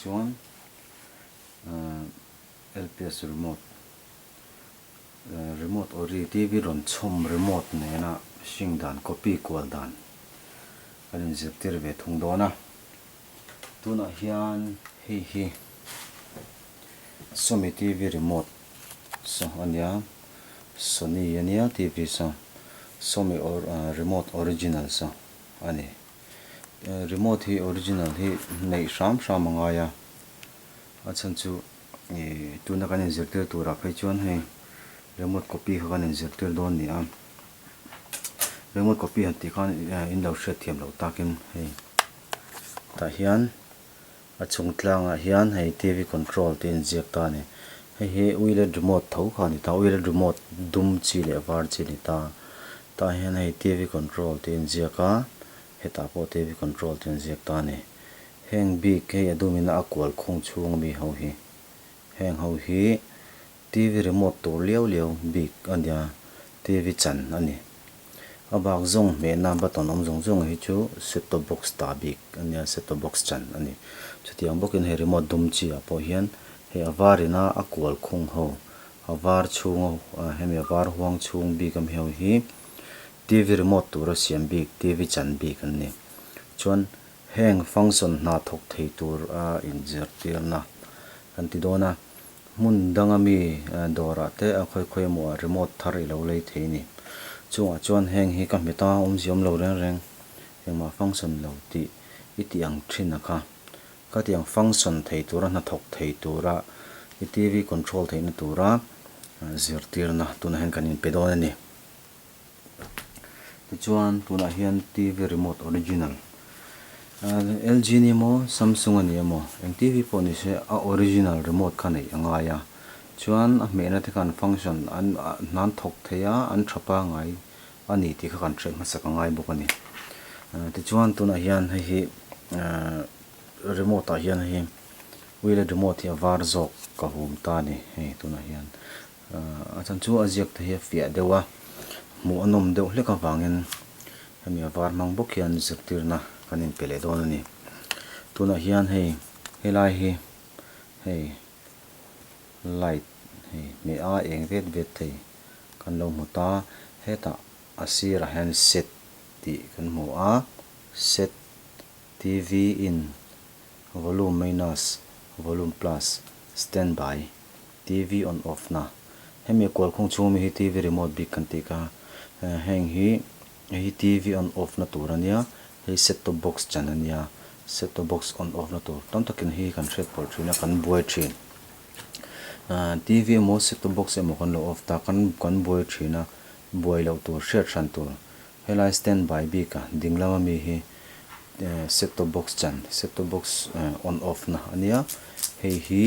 Tichuan LPS remote remote ori TV rawn chhawm remote nena hring dan copy kual dan kan inzirtir ve thung dawn a. Tunah hian hei hi Sony TV remote saw a nia Sony a nia TV saw Sony remote original saw a ni. Remote hi original hi neih hram hram a ngai a, a chhan chu ih tuna kan inzirtir turah phei chuan hei remote copy kha kan inzirtir dawn ni a, remote copy han tih khan in lo hriatthiam loh takin hei tah hian a chung tlangah hian hei T_V control tih a inziak ta a ni, hei hi wheeled remote tho kha a ni ta, wheeled remote dum chi leh var chi a ni ta, tah hian hei T_V control tih a inziak a. Hetah pawh TV control te an ziak ta a ni. Heng bik hei a dumina a kual khung chhung ami ho hi. Heng ho hi TV remote tur liau liau bik a nia, TV chan a ni. A bak zawng hmehna button awm zawng zawng hi chu set top box ta bik a nia, set top box chan a ni. Chutiang bawkin hei remote dum chi ah pawh hian hei a var ina a kual khung ho, a var chhung hemi a var huang chhung bik ami ho hi TV remote tura siam bik, TV chan bik an ni. Chuan heng function hna thawk thei tur a inzirtirna kan ti dawn a, hmun danga mi dawrah te a khawi khawi emaw ah remote thar i lo lei thei a ni. Chungah chuan heng hi ka hmet a, awmzia awm lo reng reng engmah function lo tih i tih ang thin a kha. Ka ti ang function thei tura hna thawk thei tura i TV control theihna tura zirtirna tunah hian kan inpe dawn a ni. Tichuan tunah hian TV remote original LG ni emaw Samsung a ni emaw eng TV pawh ni se a original remote kha neih a ngai a, chuan a hmehna te khan function an hnan thawk thei a an tha pangai a ni tih kha kan hriat hmasak a ngai bawk a ni. Tichuan tunah hian hei hi remote ah hian hei wheel remote hi a var zawk ka hum ta a ni hei tunah hian. A chan chu a ziak te hi a fiah deuh a, hmuh a nawm deuh hlek avangin hemi a var hmang bawk hian zirtirna kan inpe leh dawn a ni. Tunah hian hei helai hi hei light hei hmeh a eng vet vet thei kan lo hmu ta, hetah a sirah hian set tih kan hmu a, set TV in volume minus volume plus standby. TV on off na. Hemi a kual khung chhung mi hi TV remote bik kan tih kha. Heng hi hei hi TV on off na tur a nia, hei set top box chan a nia, set top box on off na tur tam takin hei hi kan hriat pawlh thin a, kan buai thin. TV emaw set top box emaw kan lo off ta kan kan buai thin a, buai loh tur hriat hran tur. Helai stand by bik a ding lama mi hi set top box chan set top box on off na a nia, hei hi.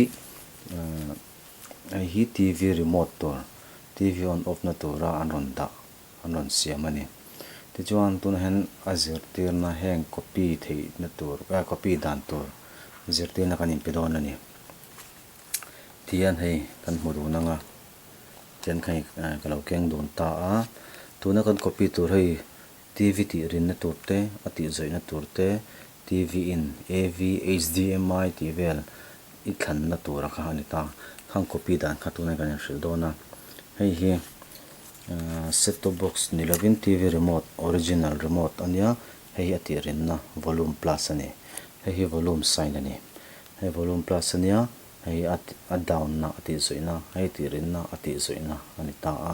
Hei hi TV remote tur TV on off na tura an rawn dah an rawn siam a ni. Tichuan tunah hian a zirtirna heng copy theihna tur copy dan tur zirtirna kan inpe dawn a ni. Tihian hei kan hmu dun ang a tihian kha hei ka lo keng dun ta a tuna kan copy tur hei TV tih rinna tur te a tih zawihna tur te TV in AV HDMI tih vel I thlanna tura kha a ni ta. Khang copy dan kha tunah kan inhrilh dawn a. Hei hi set top box ni lovin TV remote original remote a nia. Hei hi a tih rinna volume plus a ni. Hei hi volume sign a ni. Hei volume plus a nia. Hei hi a down na a tih zawihna hei tih rinna a tih zawihna a ni ta a.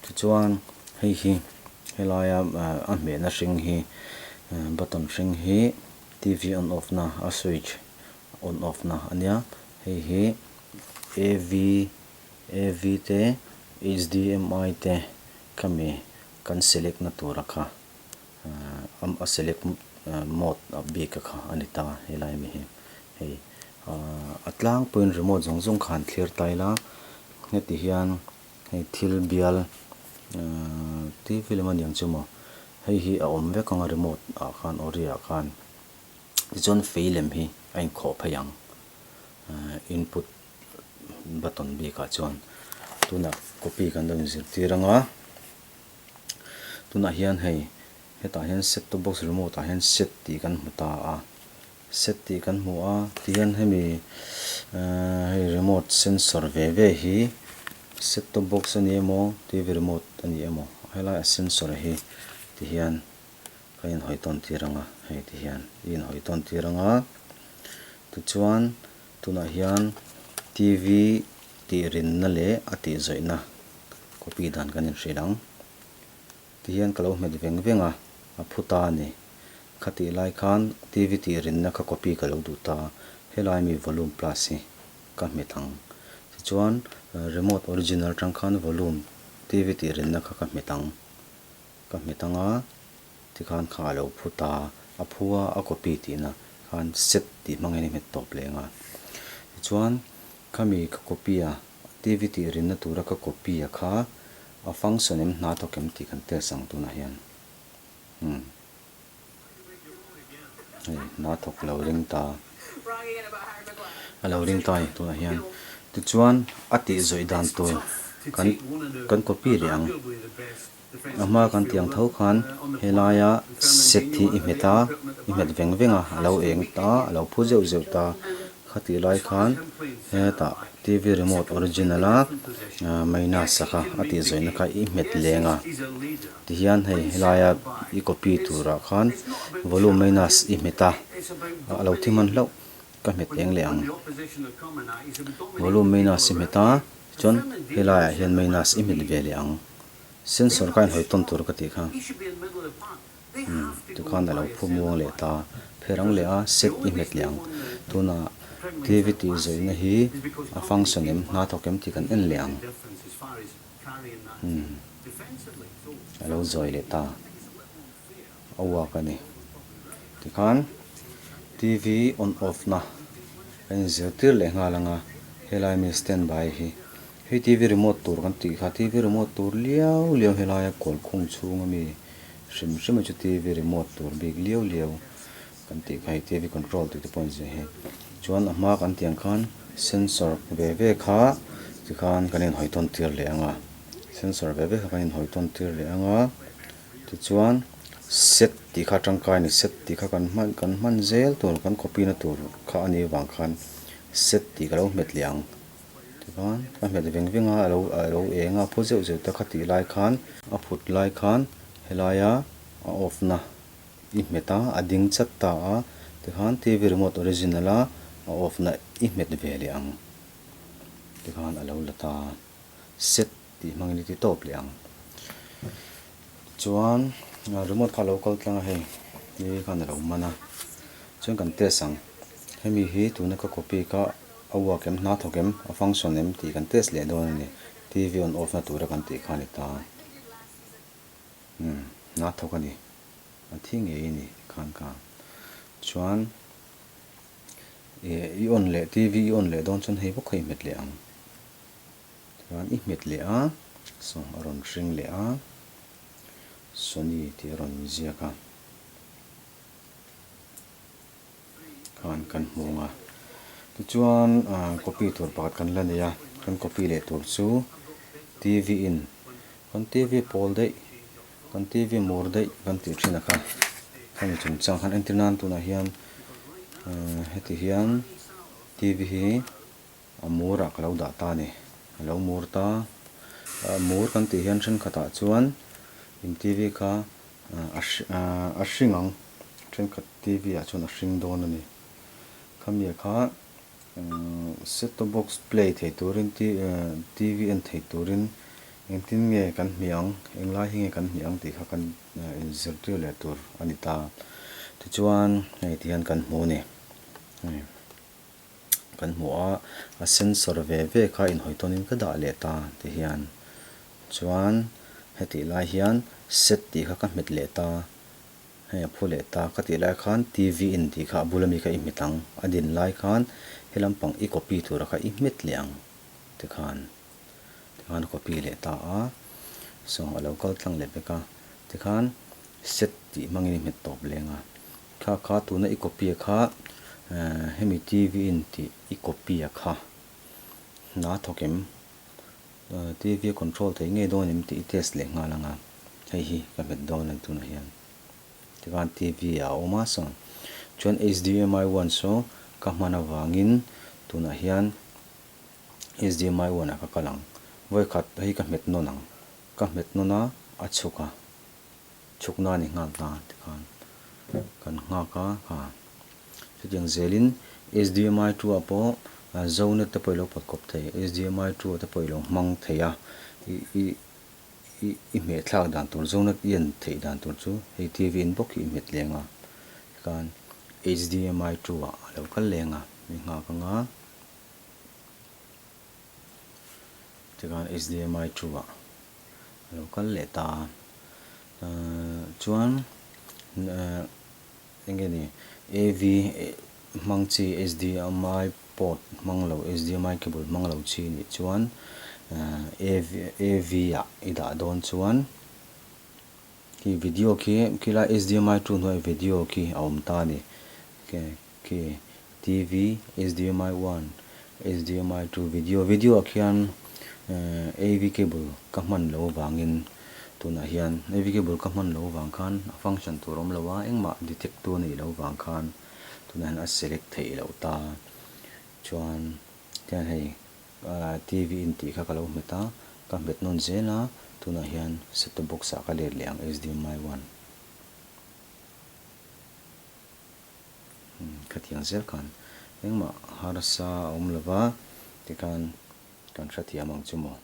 Tichuan hei hi helaia a hmehna hring hi button hring hi TV on off na a switch on off na a nia hei hi AV AV te HDMI te khami kan select na tura kha a select mode a bik a kha a ni ta helai ami hi hei a tlangpuiin remote zawng zawng kha han thlir ta ila heti hian hei thil bial TV lam a ni ang chu maw hei hi a awm vek ang a remote ah khan ori ah khan. Tichuan fei lem hi a inkhawh phei ang input button bikah chuan tunah copy kan lo inzirtir ang a, tunah hian hei hetah hian set top box remote ah hian set tih kan hmu ta a. Set tih kan hmu a, tihian hemi hei remote sensor ve ve hi set top box a ni emaw T_V remote a ni emaw helai a sensor hi tihian kan inhawi tawn tir ang a, hei tihian i inhawi tawn tir ang a, tichuan tunah hian T_V tih rinna leh a tih zawihna copy dan kan inhrilh ang. Tihian ka lo hmet veng veng a, a phu ta a ni. Khatih lai khan TV tih rinna kha copy ka lo duh ta, helai mi volume plus hi ka hmet ang. Tichuan remote original atang khan volume TV tih rinna kha ka hmet ang. Ka hmet ang a, tikhan kha a lo phu ta, a phu a, a copy tihna khan set tih hmangin i hmet tawp leng a. Tichuan khami ka copy a, TV tih rinna tura ka copy a kha A function em hna thawk em tih kan test ang tunah hian umm hei hna thawk lo ring ta a lo ring ta a ni tunah hian tichuan a tih zawih dan tur kan kan copy leh ang a hma kan tih ang tho khan helaia set hi i hmet a i hmet veng veng a a lo eng ta a lo phu zeuh zeuh ta. Khatih lai khan hetah TV remote original a minus a kha a tih zawihna kha i hmet leng a tihian hei helaia i copy turah khan volume minus i hmet a a lo thi hman hlauh ka hmet eng leh ang volume minus i hmet a chuan helaiah hian minus i hmet ve leh ang sensor kha inhawi tawn tur ka tih kha. Umm tikhan a lo phu muang leh ta. Pher ang leh a set i hmet leh ang. Tunah TV tih zawihna hi a function em, hna thawk em tih kan en leh ang. Umm a lo zawi leh ta. A uak a ni. Tikhan TV on off na kan inzirtir leh nghal ang a, helai mi stand by hi. Hei TV remote tur kan tih kha TV remote tur liau liau helaia kawl khung chhung ami hrim hrim a chu TV remote tur bik liau liau kan tih kha hei TV control tih te pawh a inziah hi chuan a hma kan tih ang khan sensor ve ve kha tikhan kan inhawi tawn tir leh ang a sensor ve ve kha kan inhawi tawn tir leh ang a tichuan set tih kha tangkai a ni set tih kha kan hman kan hman zel tur kan copy na tur kha a nih avang khan set tih ka lo hmet leh ang. Tikhan a hmet veng veng a, alo a lo eng a, a phu zeuh zeuh ta kha tih lai khan a phut lai khan helaia a off na i hmet a, a ding chat ta a, tikhan TV remote original a a off na i hmet ve leh ang. Tikhan a lo la ta a, set tih hmangin i ti tawp leh ang. Chuan remote kha a lo kal tlang a hei, TV khan a lo man a, chuan kan test ang. Hemi hi tuna ka copy kha A work em, hna thawk em, a function em tih kan test leh dawn a ni. TV on off na tura kan tih kha a ni ta. Umm, hna thawk a ni. A thi ngei a ni khan ka. Chuan eh i on leh TV i on leh dawn chuan hei bawk kha i hmet leh ang. Chuan i hmet leh a, saw a rawn hring leh a, Sony tih a rawn inziak a. Khan kan hmu a tichuan copy tur pakhat kan la nei a kan copy leh tur chu TV in kan TV pawl daih kan TV mur daih kan tih thin a kha khami chungchang khan entir nan tunah hian heti hian TV hi a mur ah ka lo dah ta a ni a lo mur ta mur kan tih hian thenkhatah chuan in TV kha a hring ang thenkhat TV ah chuan a hring dawn a ni. Khami kha set top box play thei turin TV en thei turin engtin nge kan hmih ang, englai hi nge kan hmih ang tih kha kan inzirtir leh tur a ni ta. Tichuan hei ti hian kan hmu a ni. Kan hmu a, a sensor ve ve kha inhawi tawnin ka dah leh ta ti hian. Chuan hetih lai hian set tih kha ka hmet leh ta. Hei a phu leh ta, ka tih lai khan TV in tih kha a bula mi kha i hmet ang, a din lai khan he lampang i copy tura kha i hmet leh ang tikhan tikhan a copy leh ta a, saw a lo kal tlang leh vek a, tikhan set tih hmangin i hmet tawp leng a, kha kha tuna i copy a kha hemi TV in tih i copy a kha hna thawk em? TV a control thei ngei dawn em tih i test leh nghal ang a, hei hi ka hmet dawn a ni tunah hian. Tikhan TV ah a awm a sawn. Chuan HDMI one saw ka hman avangin tunah hian HDMI one ah ka kal ang. Vawikhat hei ka hmet nawn ang. Ka hmet nawn a, a chhuk a. Chhukna a ni nghal ta tikhan kan nghak a kha. Chutiang zelin HDMI two ah pawh Zonet te pawh i lo pawt kawp thei, HDMI two ah te pawh i lo hmang thei a. I i i i hmeh thlak dan tur Zonet i en theih dan tur chu hei TV in bawk hi i hmet leng a. Tikhan HDMI two ah a lo kal leng a, mi nghak anga. Tikhan HDMI two ah a lo kal leh ta a. Chuan eng nge ni AV hmang chi HDMI port hmang lo HDMI cable hmang lo chi nih chuan AV AV ah i dah dawn chuan khi video khi khilai HDMI two hnuaiah video khi a awm ta a ni. Khi TV, HDMI one, HDMI two, video, video ah khian AV cable ka hman loh avangin tunah hian AV cable ka hman loh avang khan a function tur awm lo a, engmah detect tu a neih loh avang khan tunah hian a select theih loh ta. Chuan tihian hei TV in tih kha ka lo hmet a, ka hmet nawn zel a, tunah hian set top box ah ka let leh ang HDMI one. Khatiang zel khan engmah harsa a awm lova tikhan kan hrethiam ang chu maw.